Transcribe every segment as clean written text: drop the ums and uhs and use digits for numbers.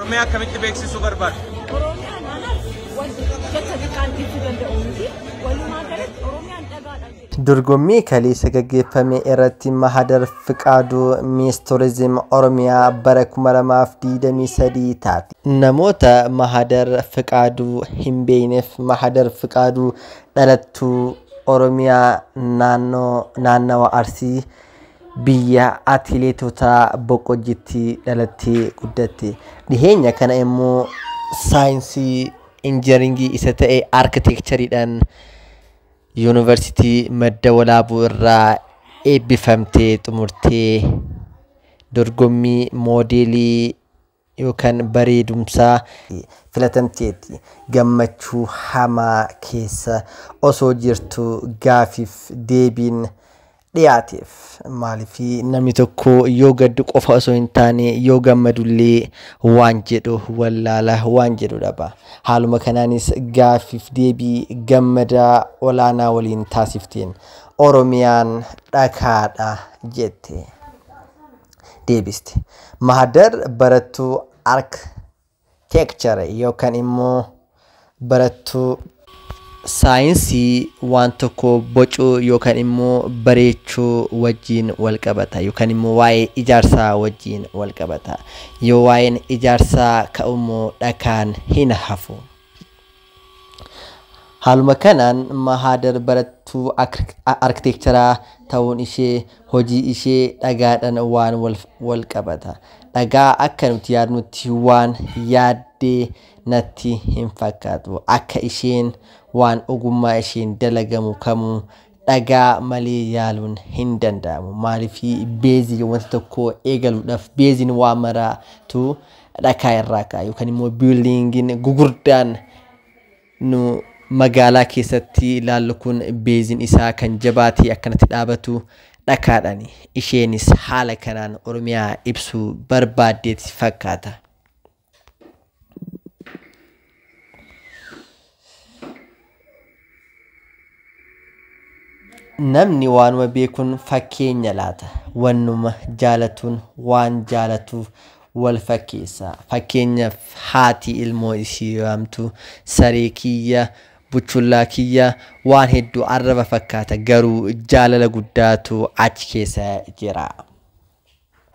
Oromiyaa akkamitti beeksisuu barbaaddu? Oromiyaan anaaf wanti jecha xiqqaan ibsuu danda'u miti. Walumaa galatti Oromiyaan dhagaadha jedhe. Dorgommii kaleessa gaggeeffame irratti Mahadar Fiqaaduu Miis Turizim Oromiyaa bara 2023 taate. Namoota Mahadar Fiqaaduu hin beekneef, Mahadar Fiqaaduu dhalattuu Oromiyaa naannoo naannawa Arsii biyya atileetota Boqqojjiitti dhalattee guddatte. Dhiheenya kana immoo saayinsii injineringii isa ta'e arkiteekchariidhaan yuunivarsiitii Madda Walaabuu irraa eebbifamtee xumurtee dorgommii moodeelii yookaan bareedumsaa filatamteetti. Gammachuu hamaa keessa osoo jirtu gaafiif deebiin dhiyaateef. Maaliif namni tokko yoo gaddu qofa osoo hin taane yoo gammadullee waan jedhu wallaala, waan jedhu dhaba. Haaluma kanaanis gaafiif deebii Gammadaa Olaanaa waliin taasifteen Oromiyaan dhakaadha jette deebiste. Mahadar barattuu arkiteekchara yookaan immoo barattuu saayinsii waan tokko bocuu yookaan immoo bareechuu wajjin wal qabata yookaan immoo waa'ee ijaarsaa wajjin wal qabata. Yoo waa'een ijaarsaa ka'u immoo dhakaan hin hafu. Haaluma kanaan Mahadar barattuu arkiteekcharaa ta'uun ishee hojii ishee dhagaadhaan waan wal qabata. Dhagaa akka nuti yaadnutti waan yaaddee natti hin fakkaatu. Akka isheen waan ogummaa isheen dalagamu kamuu dhagaa malee yaaluun hin danda'amu. Maaliif beezii wanta tokko eegaluudhaaf beeziin waa maraatu dhakaa irraa ka'a yookaan immoo biildingiin gugurdaan nu magaalaa keessatti ilaallu kun beeziin isaa kan jabaatee akkanatti dhaabatu dhakaadhaani. Isheenis haala kanaan Oromiyaa ibsuu barbaaddeeti fakkaata. Namni waanuma beekuun fakkeenya laata. Wannuma jaalatuun waan jaalatuuf wal fakkeessa. Fakkeenyaaf haati ilmoo ishii waamtu saree kiyya, buchullaa kiyya waan hedduu arraba fakkaata, garuu jaalala guddaatu achi keessa jira.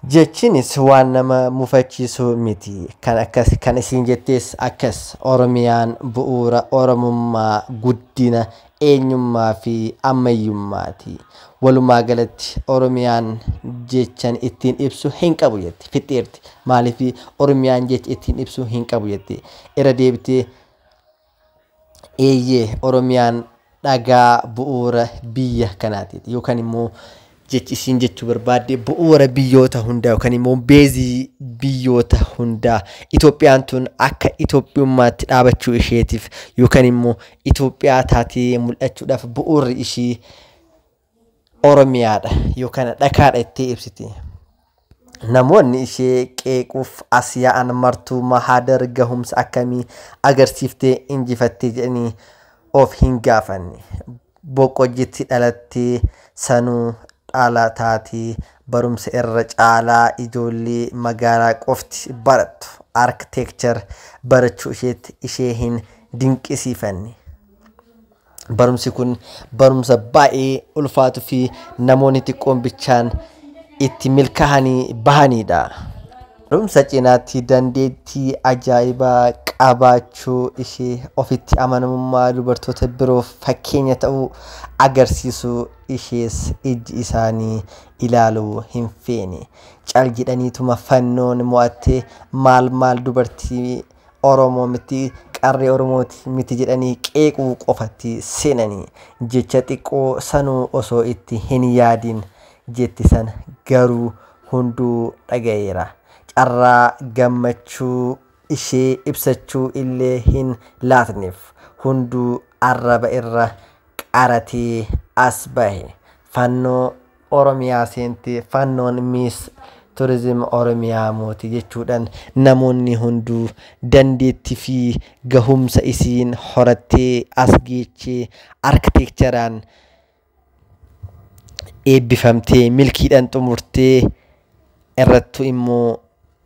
Jechinis waan nama mufachiisu miti. Kan akkas kan isiin jettees akkas: Oromiyaan bu'uura Oromummaa, guddina eenyummaa fi ammayyummaati. Walumaa galatti Oromiyaan jechan ittiin ibsu hin qabu jette fixeerti. Maaliif Oromiyaan jecha ittiin ibsu hin qabu jette? Irra deebitee eeyyee, Oromiyaan dhagaa bu'uura biyya kanaati yookaan immoo jechi isiin jechuu barbaadde bu'uura biyyoota hundaa yookaan immoo beezii biyyoota hundaa. Itoophiyaan tun akka Itoophiyummaatti dhaabachuu isheetiif yookaan immoo Itoophiyaa taatee mul'achuudhaaf bu'uurri ishii Oromiyaadha yookaan dhakaadha jettee ibsiti. Namoonni ishee qeequuf as yaa'an martuu Mahadar gahumsa akkamii agarsiiftee injifattee jedhanii of hin gaafanne. Boqqojjitti dhalattee, sanuu dhala taatee, barumsa irra caalaa ijoollee magaalaa qofti barattu arkiteekchar barachuu isheetti ishee hin dinqisiifanne. Barumsi kun barumsa baay'ee ulfaatuu fi namoonni xiqqoon bichaan itti milkaa'anii bahanidha. Barumsa cinaatti dandeettii ajaa'ibaa qabaachuu ishee, ofitti amanamummaa dubartoota biroof fakkeenya ta'uu agarsiisuu ishees ijji isaanii ilaaluu hin feene. Cal jedhaniituma fannoon mo'attee maal maal dubartii Oromoo miti, qarree Oromooti miti jedhanii qeequu qofatti seenanii. Jecha xiqqoo sanuu osoo itti hin yaadin jetti sana garuu hunduu dhaga'eera. Carraa gammachuu ishee ibsachuu illee hin laatneef. Hunduu arraba irra qaratee as bahe. Fannoo Oromiyaa seente, fannoon Miis Turizim Oromiyaa mootii jechuudhaan namoonni hunduu dandeettii fi gahumsa isiin horattee as geechee arkiteekcharaan eebbifamtee milkiidhaan xumurtee irrattu immoo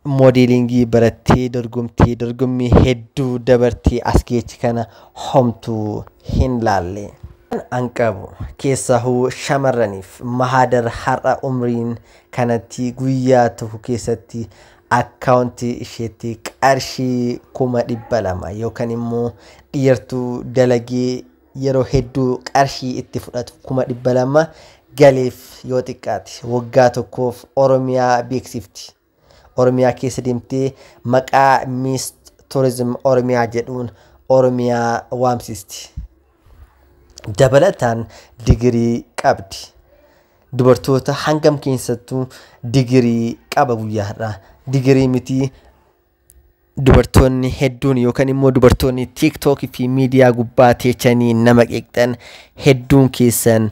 Moodeelingii barattee dorgomtee dorgommii hedduu dabartee as geechi kana homtuu hin laalle. An qabu keessahuu shamarraniif Mahadar har'a umriin kanatti guyyaa tokko keessatti akkaawuntii isheetti qarshii 200,000 yookaan immoo dhiirtuu dalagee yeroo hedduu qarshii itti fudhatu 200,000 galeef yoo xiqqaate waggaa tokkoof Oromiyaa beeksifti. Oromiyaa keessa deemtee maqaa Miss Tourism Oromiyaa jedhuun Oromiyaa waamsisti. Dabalataan digirii qabdi. Dubartoota hangam keessattuu digirii qaba guyyaa har'aa. Digirii miti, dubartoonni hedduun yookaan immoo dubartoonni TikTokii fi miidiyaa gubbaa teechanii nama qeeqxan hedduun keessan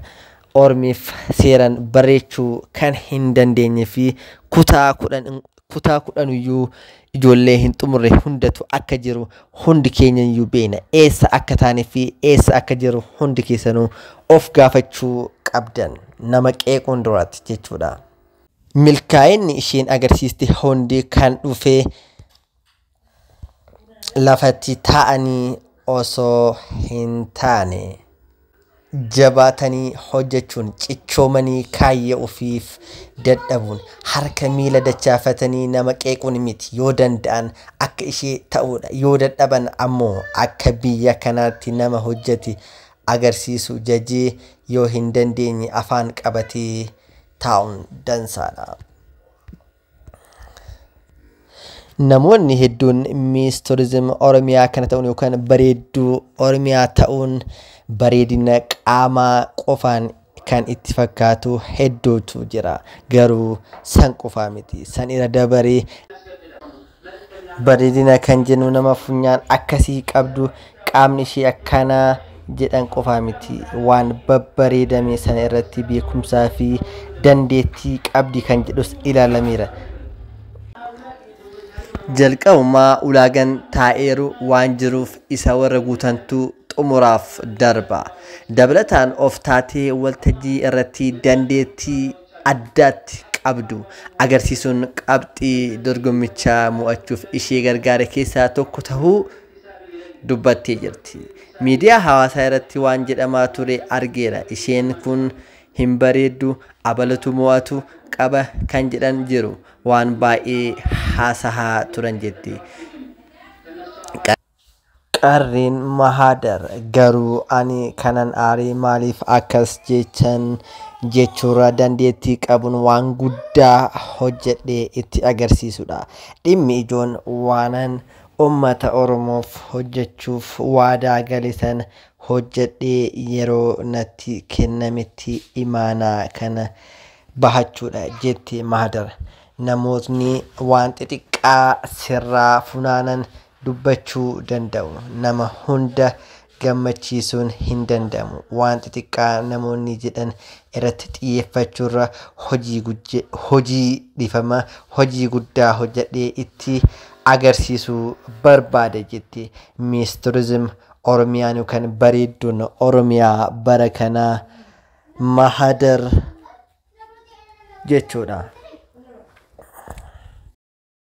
ormiif seeran bareechuu kan hin dandeenye fi kutaa 10, kutaa kudhanuyyuu ijoollee hin xumurre hundatu akka jiru hundi keenya iyyuu beekna. Eessa akka taane fi eessa akka jiru hundi keessanuu of gaafachuu qabdan nama qeequun duraatti jechuudha. Milkaa'inni isheen agarsiiste hundi kan dhufe lafatti taa'anii osoo hin taane, jabaatanii hojjechuun, cichoomanii kaayyoo ofiif dadhabuun, harka miila dachaafatanii nama qeequun miti. Yoo danda'an akka ishee ta'uudha, yoo dadhaban ammoo akka biyya kanaatti nama hojjete agarsiisu jajee, yoo hin dandeenye afaan qabatee taa'uun dansaadha. Namoonni hedduun Miss Tourism Oromiyaa kana ta'uun yookaan bareedduu Oromiyaa ta'uun bareedina qaamaa qofaan kan itti fakkaatu hedduutu jira. Garuu san qofaa miti. San irra dabaree bareedina kan jennu nama funyaan akkasii qabdu, qaamni ishee akkanaa jedhan qofaa miti. Waan babbareedame sana irratti beekumsaa fi dandeettii qabdi kan jedhus ilaalameera. Jalqabumaa ulaagaan taa'eeru waan jiruuf isa warra guutantu xumuraaf darba. Dabalataan of taatee waltajjii irratti dandeettii addaatti qabdu agarsiisuun qabxii dorgommichaa mo'achuuf ishee gargaare keessaa tokko ta'uu dubbattee jirti. Miidiyaa hawaasaa irratti waan jedhamaa ture argeera. Isheen kun hin bareeddu, abalatu mo'atu qaba kan jedhan jiru. Waan baay'ee haasahaa turan jetti. Qarreen Mahadar garuu ani kanan aaree maaliif akkas jechan jechuurra dandeettii qabuun waan guddaa hojjedhee itti agarsiisudha. Dhimmi ijoon waanan uummata Oromoof hojjechuuf waadaa gale sana hojjedhee yeroo natti kennametti imaanaa kana bahachuudha jetti Mahadar. Namootni waan xixiqqaa sirraa funaanan dubbachuu danda'u. Nama hunda gammachiisuun hin danda'amu. Waan xixiqqaa namoonni jedhan irratti xiyyeeffachuurra hojii dhifama hojii guddaa hojjedhee itti agarsiisuu barbaada jetti Miss Tourism Oromiyaan yookaan bareedduun Oromiyaa bara kanaa Mahadar jechuudha.